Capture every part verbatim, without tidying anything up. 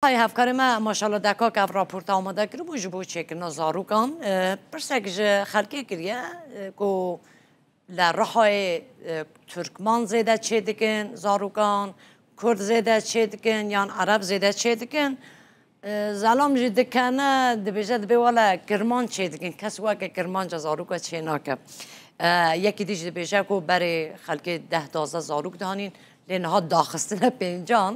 Hay hevkarê me, maşallah, dekak ev raporta amade kiribû ji bo çêkirina zarokan. E, pirsek ji xelkê kiriye, e, ku li Rihayê, e, Tirkman zêde çêdikin zarokan, Kurd zêde çêdikin yan Ereb zêde çêdikin. E, Zelam jî dikene, dibêje, dibê wele Kirmanc çêdikin. Kes weke Kirmanca zaroka çênake. E, yekî dî jî dibêje ku berê xelkê deh duwazdeh zarok dihanîn, lê niha daxistine pêncan.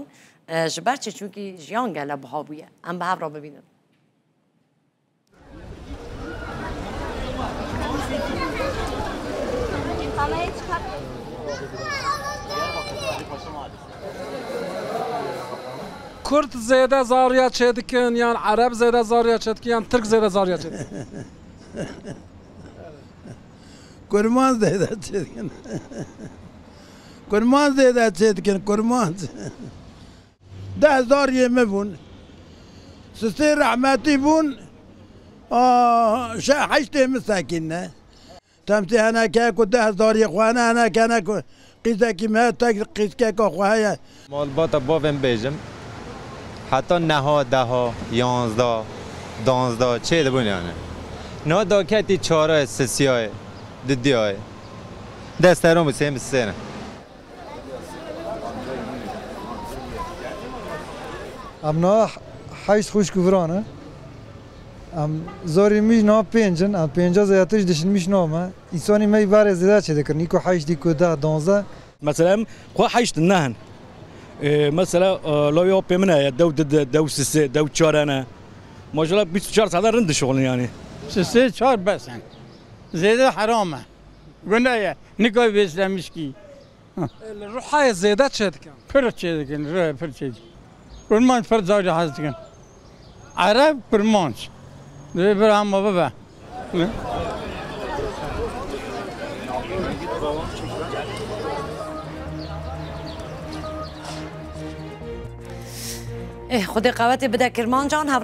E, ji ber çi? Çunkî jiyan gele biha bûye. Em bi hev re bibînin. Kurd zêde zariya çêdikin, yan Ereb zêde zariya çêdikin, yan Tirk zêde zariya çêdikin? Kurmanc zêde çêdikin. Kurmanc zêde çêdikin, Kurmanc. Deh zariyê min bûn. Sisê rehmetî bûn. A, şe heştê min sekînne. Temsî heneke ku deh zariyê xwe hene, heneke hene ku qîzekî me heye, tek qîzkeka xwe heye. Malbata bavên bêjim, heta neha, deha, yanzda, danzda çê dibûn yani. Niha daketî çarayê, sisiyayê, didiyayê. Desteron bi sê min sê ne. Em niha heşt xwişk û vira ne. Em zarê min jî niha pênc in. Em pênca zêdetir jî dişin min jî niha me. Însanî me yî berê zêde çêdikirin. Î ku heşt, î ku deh, danzdeh. Mesela em xwe heşt in, neh in. Ê, mesela, e, lawê apê min heye, dew dide, dew sisê, dew çar hene. Maşallah bîst û çar saetan rind dişixulin yani. Sisê çar bes in. Zêde heram e. Gune ye. Nikayî vêsle mişkî. Li Ruhayê zêde çêdikin. Pir çêdikin, Ruhê pir çêdikin. Kurmanc pir carî hez dikin. Ereb, Kurmanc. Divê bir hema bibe. Ne? Eh, Xwedê qewetê bide Kirmancan, hev